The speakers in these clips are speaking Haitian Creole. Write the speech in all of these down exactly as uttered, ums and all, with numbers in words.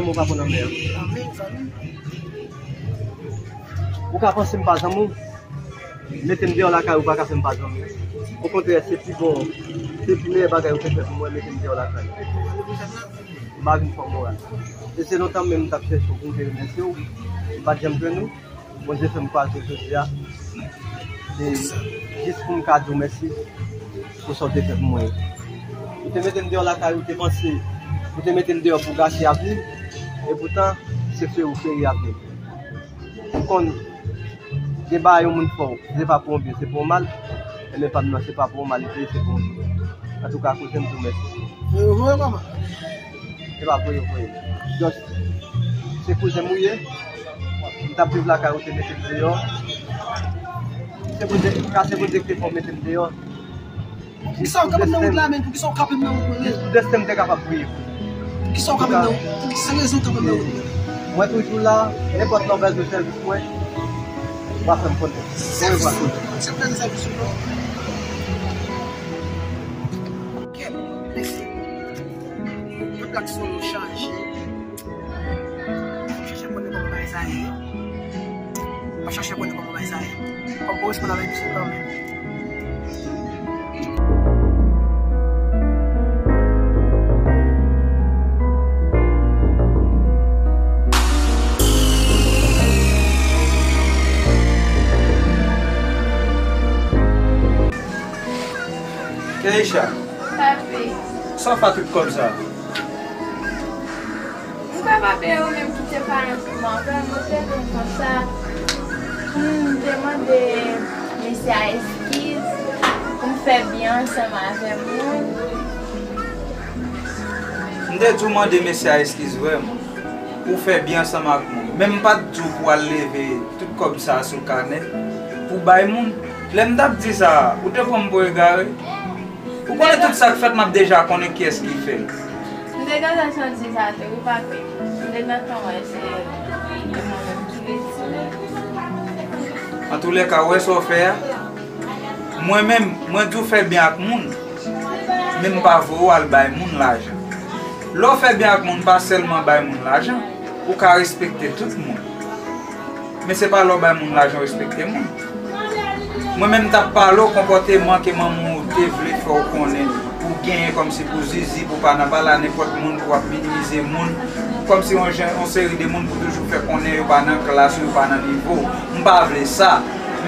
Ou pa bon nan mè. Ou ka panse m pa zanmi w? Mete m deyò lakay ou pa ka fè m pa zanmi w. Okontrè, se pi bon, se pi meyè bagay ou te fè pou mwen, mete m deyò lakay ou. M pa vin fè w moral. E se lontan menm m t ap chèche w pou m te remèsye w. M pa t janm jwenn ou. Bondye fè m kwaze w jodi a. E jis pou m ka di w mèsi pou sa w te fè pou mwen yo. Ou te mete m deyò lakay ou, te panse ou te mete m deyò pou gache avni m. Epoutan, se feri w feri avni m. Ou konn, gen bagay yon moun fè w, se pa pou yon byen, se pou yon mal. Enben pa m nan, se pa pou yon mal li te ye, se pou yon byen. Antouka, kouzen m, di w mèsi. Voye, voye, kòman? Se pa voye, voye. Just, se kouzen m ou ye. M t ap viv lakay ou te mete m deyò. Se Bondye, ka se Bondye ki te fè w mete m deyò. Poukisa w kanpe m nan wout la, menm? Poukisa w kanpe m nan wout mwen, menm? Jis pou desten m te kapab priye pou ou. Poukisa w kanpe m nan wout? Poukisa rezon w kanpe m nan wout mwen? Mwen toujou la, nenpòt lè w bezwen sèvis mwen, w a fè m konnen. Sèvis ou? Mwen aksepte sèvis ou, non. Kèt, mèsi. Yon plak sou nou chanje. Chache konnen kòman bagay sa ye. M ap chache konnen kòman bagay sa ye. Fòk mwen responn avèk misye kanmenm. Keisha. Papi. Sa w fè tout kòb sa? M kwè papi e ou menm ki te pale ansanm avè m, ou te di m konsa pou m te mande mesye a eskiz, pou m fè byen ansanm avè moun. M te di w mande mesye a eskiz vrèman, pou w fè byen ansanm ak moun. Men m pa t di w pou w al leve tout kòb sa a sou kanè, pou w bay moun. Lè m t ap di sa, ou te pran m pou egare? Ou konnen tout sa k fèt, m ap deja konnen kiyès ki fè l. M te gentan santi sa tou, wi, papi. M te gentan wè se mwen menm ki retire. Antoulèka, ou wè sa w fè a? Mwen menm, mwen di w fè byen ak moun, men m pa voye w al bay moun lajan. Lè w fè byen ak moun, pa sèlman bay moun lajan, ou ka respekte tout moun. Men se pa lè w bay moun lajan w respekte moun. Mwen menm m t ap pale w konpòteman ke manman w te vle fè w konnen pou w genyen kòmsi pou zizi, pou w pa nan pale a nenpòt moun, pou w ap minimize moun, kòmsi yon jan, yon seri de moun pou toujou fè konnen yo pa nan klas ou, yo pa nan nivo w. M pa vle sa.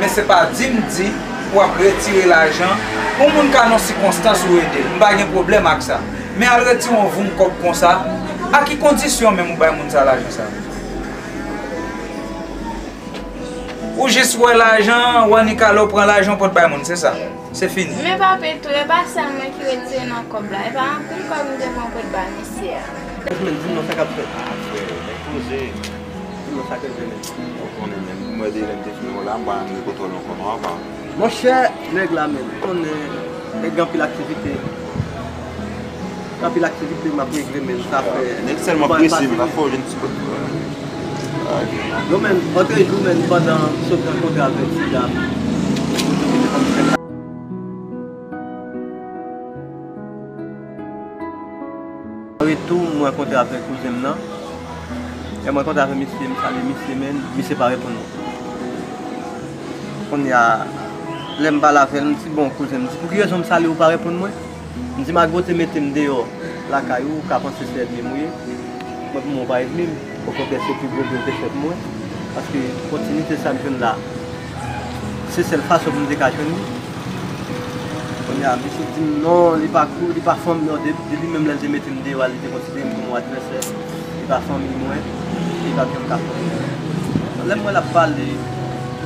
Men se pa di m di pou w ap retire lajan. Yon moun ka nan sikonstans ou ede l. M pa gen pwoblèm ak sa. Men al retire yon voum kòb konsa, a ki kondisyon menm ou bay moun sa lajan sa? Ou jis wè lajan, ou annik ale w pran lajan w pot bay moun, se sa. Se fini. Men papi tou, e pa sèl mwen ki retire nan kòb la, e pa anpil kòb m te pran pot bay misye a. Men di m non, sa k ap fèt? Ah, frè, nèg poze. Di m non, sa k rive menm? Ou konnen menm, pou mwen de lè m te fin wè la, m pa janm gen kontwòl ankò non, apa. Monchè, nèg la menm, ou konnen nèg gen anpil aktivite. Gen anpil aktivite m ap regle menm, sa fè. Nèg sèlman prese, m pa fè w jwenn ti kote. Yo menm, antre jou menm, pandan m sot rankontre avèk ti dam. An retou, mwen rankontre avèk kouzen m nan. Lè mwen rankontre avèk misye, m salye misye, men misye pa reponn mwen. Kounye a, lè m pale avè l, m di, "Bon, kouzen," m di, "pou ki rezon m salye w, ou pa reponn mwen?" M di, "Malgre w te mete m deyò lakay ou, ou ka panse se ènmi m ou ye. Mwen, pou mwen, ou pa ènmi m. Okontrè, se pi gwo byen w te fè pou mwen. Paske kontinite sa m jwenn la, se sèl fason pou m te ka jwenn li." Kounye a, misye di m non, li pa kou, li pa fanmi, non, de-, depi menm lè l te mete m deyò a, li te konsidere m kòm yon advèsè. Li pa fanmi mwen, li pa janm ka fanmi mwen. Lè m wè l ap pale, m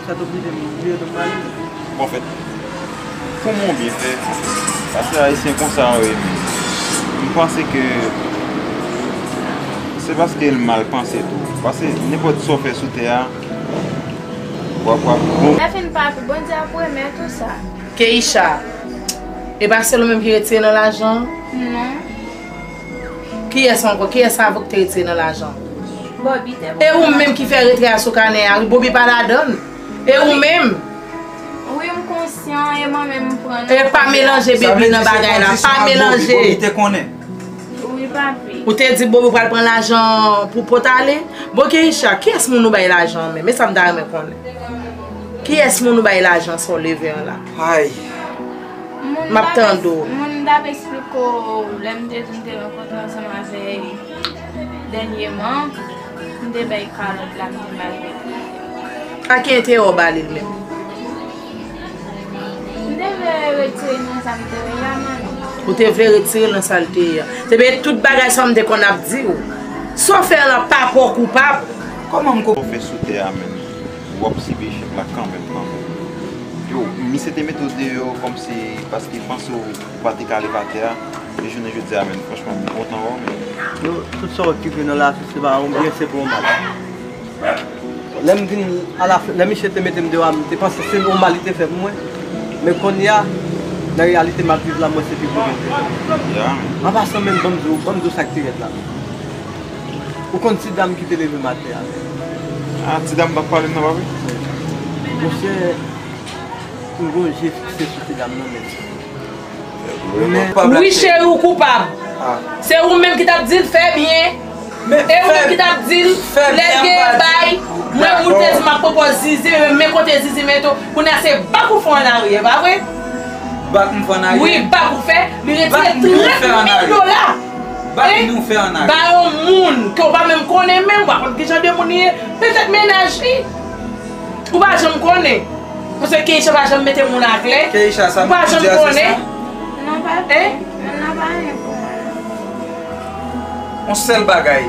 sètoblije m vire do m ale. Bon, fèt, pou mwen byen fè, paske Ayisyen konsa yo ye. M panse ke se paske l mal panse tou. Paske nenpòt sa w fè sou tè a, w ap, w ap bon. Lè fin papi, Bondye ap remèt ou sa. Keisha, e pa sèl ou menm ki retire nan lajan? Non. Kiyès ankò? Kiyès avè w ki te retire nan lajan? Bobby te. E ou menm ki fè retre a sou kanè a, wi, Bobby pa ladann. E ou menm? Wi, m konsyan, e mwen menm m pran nan. E pa melanje Bobby nan bagay la, pa melanje. Bobby te konnen. Wi, papi. Ou te di Bobi pral pran lajan pou pot ale? Bon, Keisha, kiyès moun ou bay lajan an menm? E sa m ta renmen konnen. Kiyès moun ou bay lajan sa w leve an la? Ay. Moun M ap tande w. Moun m t ap eksplike w, lè m te di m te rankontre ansanm avè l dènyèman, m te bay kalòt la, m te bay li. A ki enterè w ba li l menm? M te vle retire nan sa m te ye a, manmi. Ou te vle retire nan sa l te ye a. Se byen tout bagay sa m te konn ap di w. Sa w fè an la pa pa w koupab. Kòman m ko- Sa w fè sou tè a menm? W ap sibi echèk la kanmenm, kanmenm. Yo, misye te mete w deyò kòmsi paske l panse w pa te ka leve atè a. E jounen jodi a menm, franchman, m kontan wè w, men. Yo, tout sa w rive nan lavi, se pa yon byen, se pa yon mal. Lè m vin alafen, lè misye te mete m deyò a, m te panse se yon mal li te fè pou mwen. Men kounye a, nan reyalite m ap viv la, m wè se pi gwo byen li te fè. Ya. An pasan menm, ban m di w, ban m di w sa k te rèd la. Ou konn ti dam ki te leve m atè a? A, ti dam p ap pale m nan, pa vre? Monchè, m gon je fikse sou ti dam nan, men. Wi, cheri, ou koupab. Se ou menm ki t ap di l fè byen. E ou menm ki t ap di l lè l gen bay, mwen ou te di m ap pran pòz Zizi, men men kote Zizi mete w. Kounye a se bak ou fè an aryè, pa vre? Bak m fè an aryè? Wi, bak ou fè. Li retire trant mil dola. Bak nou fè an aryè. Ba yon moun ke w pa menm konnen menm, ou pa konn ki jan de moun li ye. Petèt mennaj li. Ou pa janm konnen. Paske Keisha pa janm mete moun aklè. Keisha, sa m di a, se sa? Ou pa janm konnen. Non, pa vre. Non, pa anyen pou mwen. Yon sèl bagay.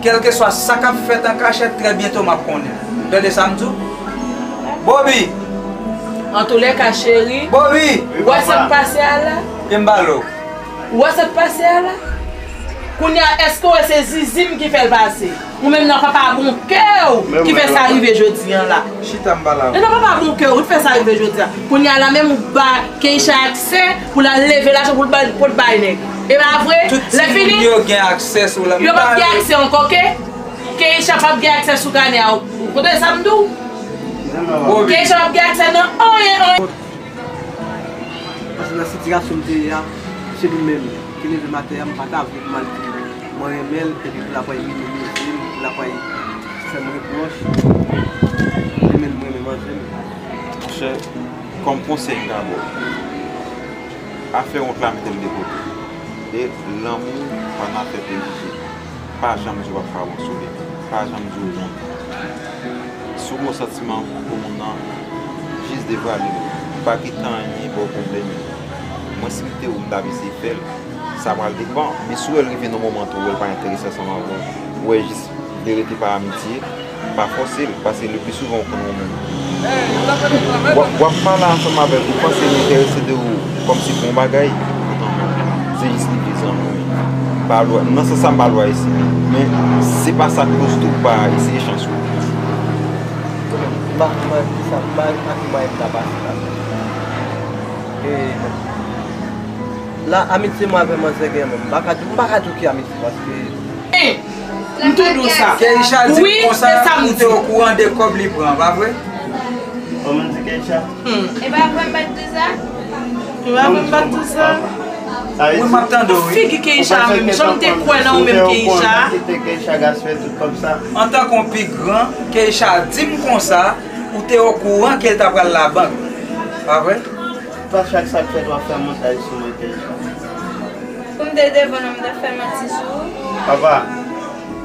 Kèlkeswa sa k ap fèt an kachèt, trè byento m ap konnen. Ou tande sa m di w? Bobi! Antoulèka, cheri. Bobi! Ou wè sa k pase a la? E m ba l ou. Ou wè sa k pase a la? Kounye a, èske w wè se Zizi m ki fè l pase? Ou menm nan papa bon kè w ki fè sa rive jodi a la. Chita m pale avè w. E nan papa bon kè w ki fè sa rive jodi a. Kounye a la menm ou ba Keisha aksè pou l al leve lajan pou l bay, pou l bay nèg. E pa vre? Tout timoun yo gen aksè sou la. Yo p ap gen aksè ankò, oke? Keisha p ap gen aksè sou kanè a. Ou tande sa m di w? Keisha p ap gen aksè nan anyen, anyen. Paske nan sitiyasyon m te ye a, se li menm ki leve m atè a, m pa ta vle pou m al di mwen renmen l, epi pou l ap al minimize m, pou l ap al fè m repwòch, li menm mwen renmen manzè m. Monchè, kòm konsèy m ka ba w, afè wont la mete l de kote. E lanmou pa nan afè prejije. Pa janm di w ap ka wont sou li. Pa janm di w wont. Si w gen yon santiman pou moun nan, jis devwale l. Pa kite anyen ba w pwoblèm. Mwen, si m te ou, m t ap eseye fè l. Sa pral depann. Men si w wè l rive nan moman tou, w wè l pa enterese ansanm avè w, w wè jis vle rete pa amitye, pa fòse l, paske le pli souvan ou konn ou menm. W ap, w ap pale ansanm avè l, ou panse li enterese de ou kòmsi pou yon bagay, poutan se jis li vle zanmi w. Pa lwa, nan sans sa m pa lwa isi, men se pa sa k koz tou pa eseye chans ou. M pa, m pa, ki sa, m pa, pa ki mwayen m ta pase la. E, la, amitye mwen avè manzè gen menm, m pa ka di, m pa ka di w ki amitye, paske M tou di w sa. Keisha di m konsa, ou te okouran de kòb li pran, pa vre? Kòman di Keisha? Hmm. E pa vre m pa t di sa? E pa vre m pa t di sa? Wi, m ap tande w, wi. Figi Keisha menm, jan m te kwè nan ou menm, Keisha. Kite Keisha gaspiye tout kòb sa. Antanke yon pi gran, Keisha di m konsa, ou te okouran ke l ta pral labank. Pa vre? Pa chak sa k fèt w ap fè montaj sou mwen, Keisha. Pou m te devan w, m t ap fè manti sou ou. Papa,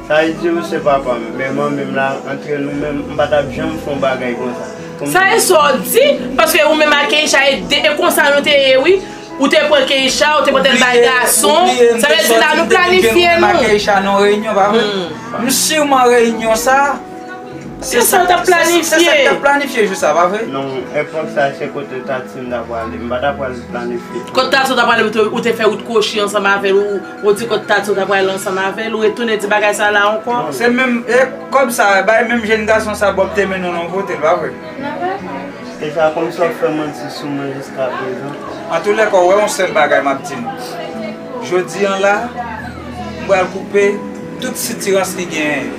sa vle di ou se papa m, men manmi m la, antre nou menm, m pa t ap janm fè yon bagay konsa. Sa e sa w di, paske ou menm ak Keisha e de, e konsa nou te ye, wi. Ou te pran Keisha, ou te pote l bay gason. Sa vle di la nou planifye nou. Keisha nan reyinyon, pa vre? M siman reyinyon sa. Se sa w t ap planifye. Se sa k t ap planifye jou sa, pa vre? Non, epòk sa, se kote Tati m ta prale. M pa ta pral planifye. Kot Tati w ta prale, ou te, ou te fè wout kwochi ansanm avè l, ou, ou di kot Tati w ta prale ansanm avè l, ou retounen di bagay sa la ankò? Se menm, e kòb sa, bay menm jèn gason sa, Bòb te mennen w nan w pote l, pa vre? Deja, kòmsi w ap fè manti sou mwen jiskaprezan. Antoulèka, w wè yon sèl bagay m ap di nou. Jodi a la, m pral koupe tout sitirans li genyen.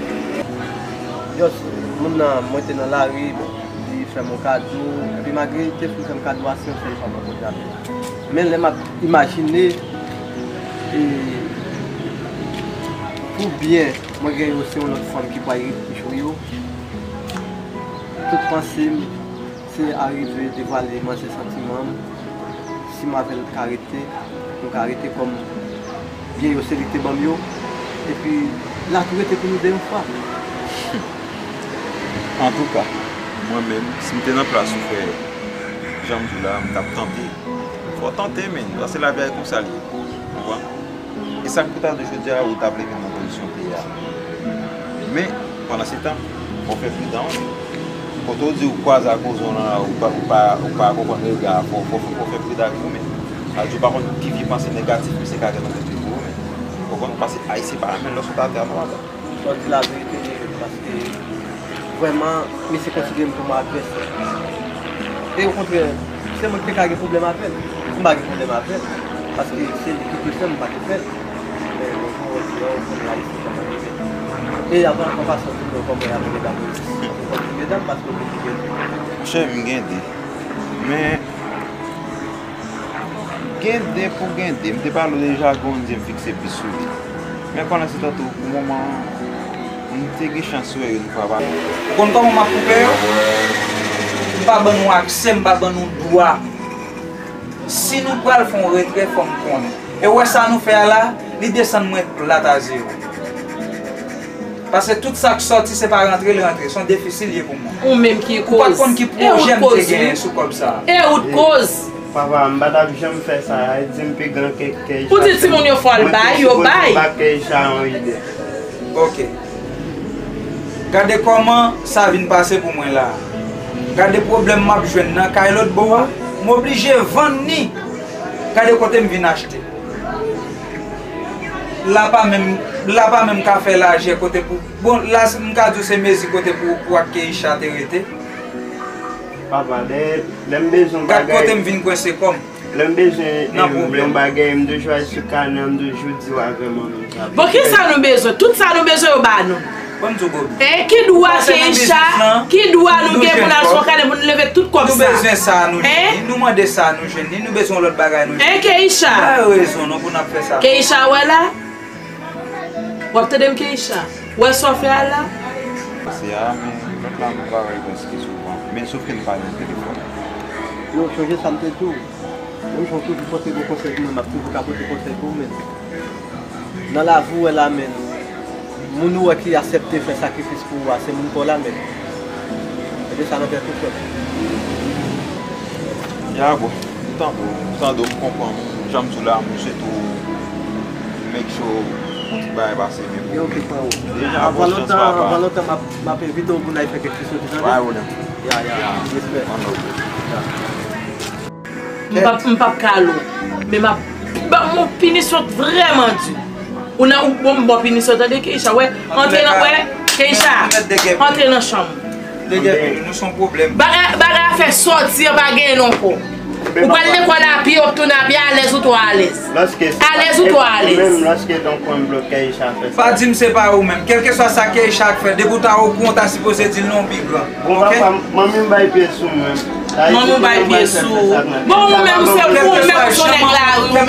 Just, moun nan, mwen te nan lari, li fè m yon kado, epi malgre li te fin fè m kado a, se yon sèl fwa m rankontre avè l. Men lè m ap imajine, e, Oubyen mwen gen yo se yon lòt fanm ki pral jwi yo. Tout panse m se arive devwale manzè santiman m. Si m avè l ka rete, nou ka rete kòm byen yo se li ki te ban m yo. Epi l a tou rete pou nou de yon fwa. Antouka, mwen menm, si m te nan plas ou frè, jan m di w la, m t ap tante. Fò w tante, menn, paske lavi a e konsa l ye. Ou konprann? E sa k pou ta di jodi a ou t ap leve nan pozisyon w te ye a. Men, pandansetan, fò w fè pridan wi. Kote w di ou kwaze ak ozon lan la, ou pa, ou pa, ou pa konprann rega a, fò, fò, fò w fè pridan ak ou menm. Sa di ou pa konn ki vye panse negatif misye ka gen nan tèt li pou ou menm. Ou konprann? Paske Ayisyen pa la menm lòske w ta atè a nou atè. Fò w di laverite, paske vrèman, misye konsidere m kòm yon advèsè. E okontrè, se mwen ki te ka gen pwoblèm avè l. M pa gen pwoblèm avè l, paske se li ki te fè m, m pa te fè l. Men, yon jou, jodi a, ou konn la isi kòman li ye. E avan, an pasan, di nou kòman y ap rele la polis. Ou konn ki medam, paske ou konn ki medam. Monchè, m gen de. Men, Gen de pou gen de, m te pale w deja, gen yon de m fikse plis sou li. Men pandan se tan tou, pou moman an, m te gen chans wè yo yon fwa pa. Ou konn kòman m ap koupe yo? M pa ban nou aksè, m pa ban nou dwa. Si nou pral fè yon retrè, fò m konnen. E w wè sa nou fè a la, li desann mwen plat a zewo. Paske tout sa k sòti se pa rantre l rantre, se yon defisil ye pou mwen. Ou menm ki koz. Ou pa t konn ki pwojè m te genyen sou kòb sa a. E ou t koz. Papa, m pa t ap janm fè sa, e di m pi gran ke Keisha. Ou di timoun yo fò l bay, yo bay. M pa Keisha yon ide. Ok. Gade kòman sa vin pase pou mwen la a. Gade pwoblèm m ap jwenn nan kay lòt bò a. M oblije vann ni. Gade kote m vin achte. La pa menm, la pa menm ka fè lajè kote pou, bon, la m ka di w se mezi kote pou, pou ak Keisha te rete. Papa, lè, lè m bezwen yon bagay. Gad kote m vin kwense kò m. Lè m bezwen yon bagay, m toujou al sou kanè, m toujou di w avè manmi m sa. Bon, kisa nou bezwen? Tout sa nou bezwen, yo ba nou. Ban m di w, Gobi. E ki dwa Keisha, ki dwa nou gen pou n al sou kanè pou n leve tout kòb sa? Nou bezwen sa, nou jwenn li. Nou mande sa, nou jwenn li. Nou bezwen yon lòt bagay, nou jwenn li. E Keisha? Pa rezon non pou n ap fè sa. Keisha, w wè la? W ap tande m, Keisha? W wè sa w fè a la? Se a, men lòt la nou travay prèske souvan. Men sof ke n pa gen telefòn. Non, sonje sa m te di w. Menm jan w toujou pote bon konsèy pou mwen, m ap toujou ka pote konsèy pou ou, men nan lavi w wè la, men moun ou wè ki aksepte fè sakrifis pou ou a, se moun pa w la, men mete sa nan tèt ou, frè m. Ya, bro. M tande w, m tande w, m konprann ou. Jan m di w la, m swete w make sure pou tout bagay pase byen pou ou. Deja, bon chans, papa. Avan lontan, avan lontan, m ap, m ap envite w pou n al fè kèk ti soti, tande? Pa gen pwoblèm. Ya, ya. Respè. One love. Ya. M p ap, m p ap kale w, men m ap ba w yon pinisyon k vrèman di. Ou nan, ou, bon, m ba w pinisyon, tande, Keisha, wè, antre nan, wè, Keisha, antre nan chanm ou. Bagay, bagay afè sòti an pa genyen non ankò. Ou pral lekòl a pye, w ap tounen a pye, alèz ou twò alèz. Alèz ou twò alèz. Pa di m se pa ou menm. Kèlkeswa sa Keisha ap fè, depi w ta okouran, w ta sipoze di l non, ou pi gran. Bon, papa, manmi m bay pye sou mwen. Manmi w bay pye sou ou. Bon, ou menm ou se ou, ou menm ou se yon nèg lari ou menm.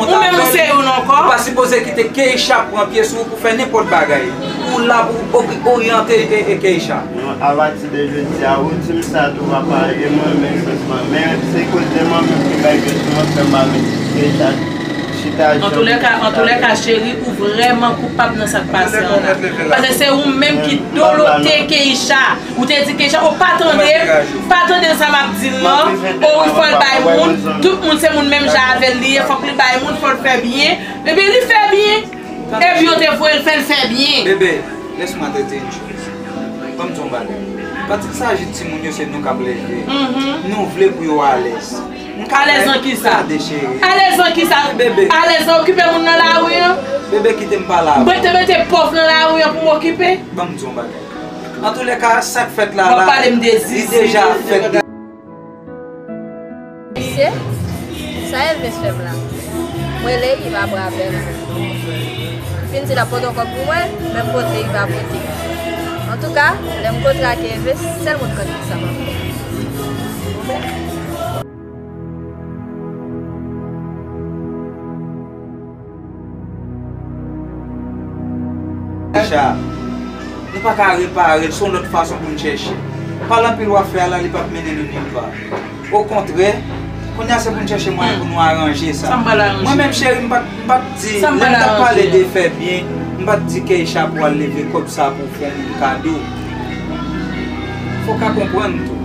Ou menm ou se youn ankò. Ou pa sipoze kite Keisha pran pye sou ou pou fè nenpòt bagay. Ou la pou oryante Keisha. Non, apati de jodi a, ou di m sa tou, papa, e mwen menm, men se koz de manmi m ki bay pye sou mwen, fè m pa vin Keisha. Antoulèka, antoulèka, cheri, ou vrèman koupab nan sa k pase an la. Paske se ou menm ki dolote Keisha. Ou te di Keisha, o pa tande, pa tande sa m ap di l lan. O wi, fò l bay moun. Tout moun se moun menm jan avè l li ye. Fòk li bay moun, fò l fè byen. Ebyen, li fè byen. Ebyen, yo te voye l fè l fè byen. Bebe, laisse-moi te dire une chose. Ban m di w yon bagay. Quand il s'agit de timoun yo, se nou k ap leve. Nou vle pou yo alèz. Alèz nan kisa? Alèz nan kisa? Alèz nan okipe moun nan lari an? Bebe, kite m pale avè w. Mwen te mete pòv nan lari an pou m okipe? Ban m di w yon bagay. Antoulèka, sa k fèt la la, li deja fèt. Mesye, sa Elvis fè m la? M rele Yves apre apèl. Li fin di l ap pote yon kòb pou mwen, men m pote Yves pa pote. Antouka, lè m kontre ak Elvis, sèl moun k konn kisa m ap fè. Sa, nou pa ka repare l, se yon lòt fason pou n chèche. Pale anpil w ap fè a la, li p ap mennen nou nilpa. Okontrè, kounye a se pou n chèche mwayen pou nou aranje sa. Sa m pral aranje. Mwen menm, cheri, m pa t, m pa t di, lè m t ap pale de fè byen, m pa t di Keisha pou al leve kòb sa pou fè yon moun kado. Fò w ka konprann tou.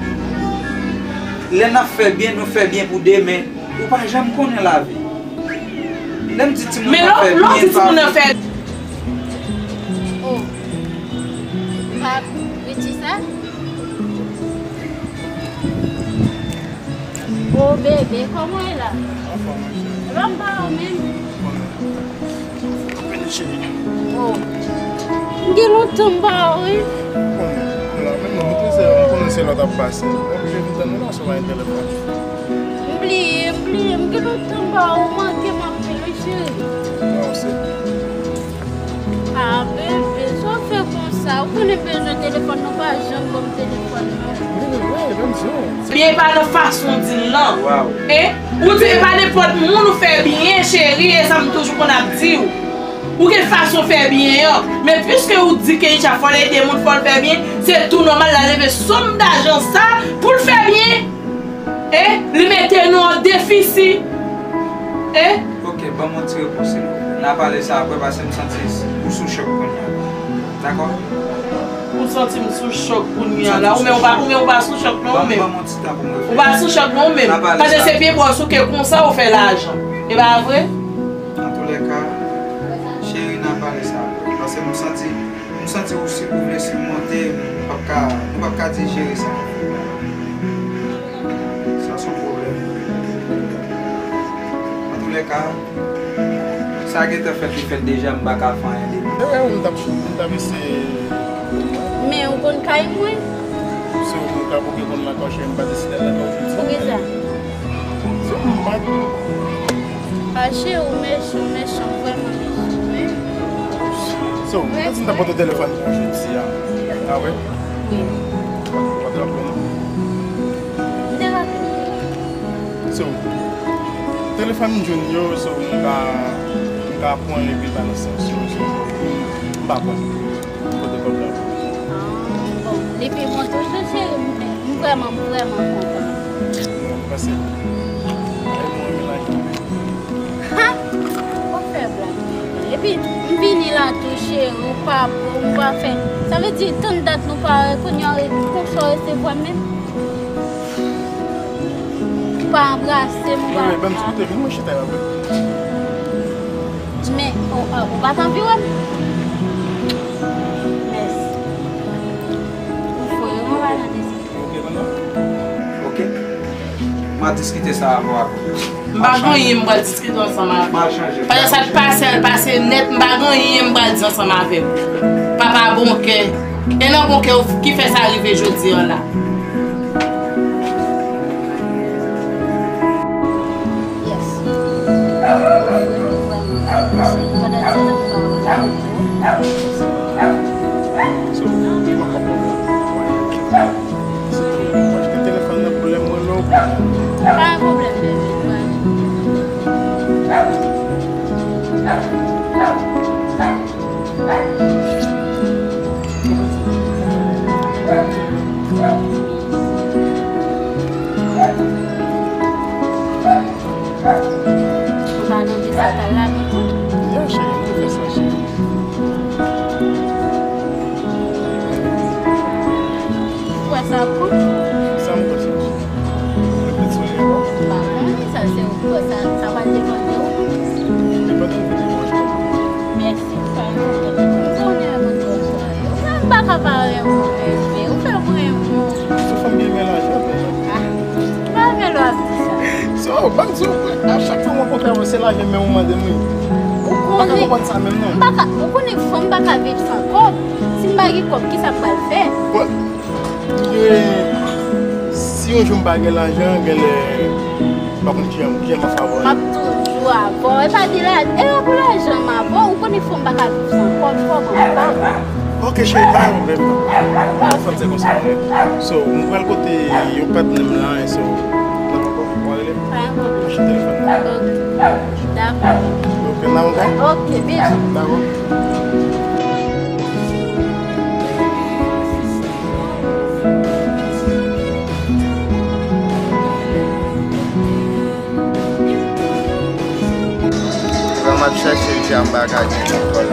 Lè n ap fè byen, nou fè byen pou demen. Ou pa janm konnen lavi. Lè m di timoun nan fè byen, l pa fè. Oh. Pa Richie sa? Oh, bebe, kòman w ye la? Anfòm, wi, cheri. Epa m pa ou menm. Konnen. Vini, cheri. Oh. M gen lontan m pa ou, wi. Konnen. Ou la menm, non, m trese, m konnen se lè w t ap pase. Mwen oblije vin tann ou la, sou mwen telefòn. M bliye, m bliye, m gen lontan m pa ou, manke m anpil wi, cheri. Mwen osi. Ah, bebe, sa w fè konsa? Ou konnen m bezwen telefòn nan, ou pa janm ban m telefòn nan. Bebe, bebe, ban m di w. Byen, e pa nan fason w di l lan. Hein? Ou di e pa nenpòt moun ou fè byen, cheri, e sa m toujou konn ap di w. Ou gen fason fè byen an, men piske ou di Keisha fò l ede moun, fò l fè byen, se tou nòmal l al leve sòm dajan sa pou l fè byen. E li mete nou an defisi. E. Ok, ban m yon ti repons, silvouplè. N a pale sa apre, paske m santi ou sou chòk kounye a. Dakò? Ou santi m sou chòk kounye a la. Ou menm ou pa, ou menm ou pa sou chòk non, ou menm. Ban m, ban m yon ti tan pou m reflechi. Ou pa sou chòk non, ou menm. Paske se pye bòs ou ke konsa ou fè lajan. E pa vre? Antoulèka, cheri, n a pale sa apre. Paske m santi, m santi ou si, ou vle simonte, m p ap ka, nou p ap ka dijere sa. Sa se yon pwoblèm. Antoulèka, sa gentan fèt, li fèt deja, m pa ka fè anyen de li. E, e, m t ap, m t ap eseye. Men ou konn kay mwen? Se ou konn kay, ou konn lakay, cheri, m pa deside al lakay ou jodi. Poukisa? Se ou m pa. Fache, ou mechan, ou mechan, vrèman mechan. So, mwen di m ta pote telefòn pou ou jodi a. A wi? Wi. Ou pa t raple w non? M te raple w. So, telefòn m jwenn yo, so, m ka, m ka pran epi ba nan sans yo, so, m pa konn. Kote kòb la? Ah, bon, depi mwen toujou cheri, m, m vrèman, m vrèman kontan. Bon, m panse, ay, mwen renmen lajan wi. Ha! W ap fè blag, bebe. Epi, m vini la tou, cheri, ou pa pran, ou pa fè. Sa vle di, tann dat nou pa wè, kounye a, konsa w resevwa m menm? Ou pa anbrase m, ou pa. Wi, wi, ban m ti kote, vin mwen chita la vre. Men, ou, ou pa t anvi wè m? Mèsi. Ou voye mwen pa nan desi. Ok, konnen? Ok. M a diskite sa avè w apre. M pa gen anyen m pral diskite ansanm avè w. Paske sa k pase a, l pase nèt, m pa gen anyen m pral di ansanm avè w. Papa bon kè. E nan bon kè w ki fè sa rive jodi an la. Yes. Pandan ti tan m pa wè w. So, m pa konprann. Mwen achte telefòn nan pou lè m rele w. Pa gen pwoblèm, bebe, mwen. Ou pa nan de sa tal la, non? Ya, cheri, m te fè sa, cheri. Ou kwè sa ap bon? Sa m kwè sa. Repete sou li ankò. Pa bon, sa se ou kwè sa, sa pa depann de ou. Depann de ou, depann de ou. Mèsi, pa gen pwoblèm. M konnen mwen konn bonswa yo. Mwen m pa ka pa renmen w, bebe. Ou fè m renmen w. Sou fanm byen men lajan, men. Ah, pa renmen lè w ap di sa. So, ban m di w, a chak fwa m rankontre avè w, se lajan men ou mande m, wi. Ou pa ka konprann sa menm, non. M pa ka, ou konnen fanm pa ka viv san kòb. Si m pa gen kòb, kisa m pral fè? Bon, e, si yon jou m pa gen lajan, genlè, m pa konn kijan, kijan m ap fè avè w. M ap toujou avè w. E pa di la, e pa pou lajan m avè w. Ou konnen fanm pa ka viv san kòb, fò ban m pa. Ok, cheri, pa gen pwoblèm. Fanm se konsa, wi. So, m pral kote yon patnè m la, so, dakò, ou pral rele m? Pa gen pwoblèm. Mache telefòn nan. Ok. Dakò. Ok, n a yon kay? Ok, bizou. Dakò. Pa ka gen kontwòl.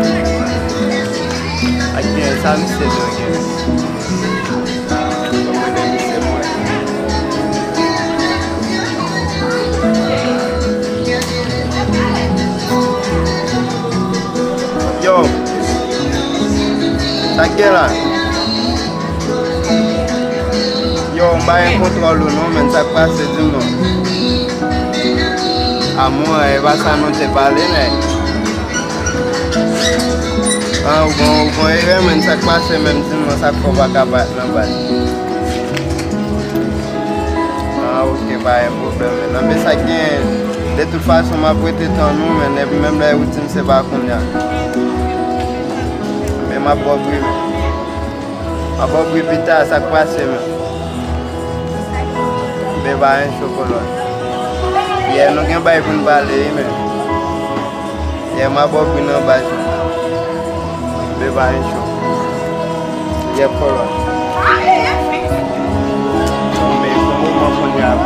Ak gen sa misye dwe gen. Fò m rele misye mwen. Yo, sa k gen la? Yo, m pa gen kontwòl ou non, men sa k pase, di m non. Amou, e pa sa nou te pale, nèg. Ah, ou gon, ou gon erè, men sa k pase menm, di m non, sa k fè w pa ka parèt nan bal. Ah, ok, pa gen pwoblèm, men nan men sa k gen, de tout fason, m ap rete tann ou, men epi menm lè ou di m se pa kounye a. Men m ap ba w bri, men. M ap ba w bri pita, sa k pase, men. Men pa gen cho kolòn. Yè, nou gen bay pou n pale, wi, men. Yè, m ap ba w bri nan baz. Men pa gen cho. Yè, kolòn. Men, bon moman pou n ap.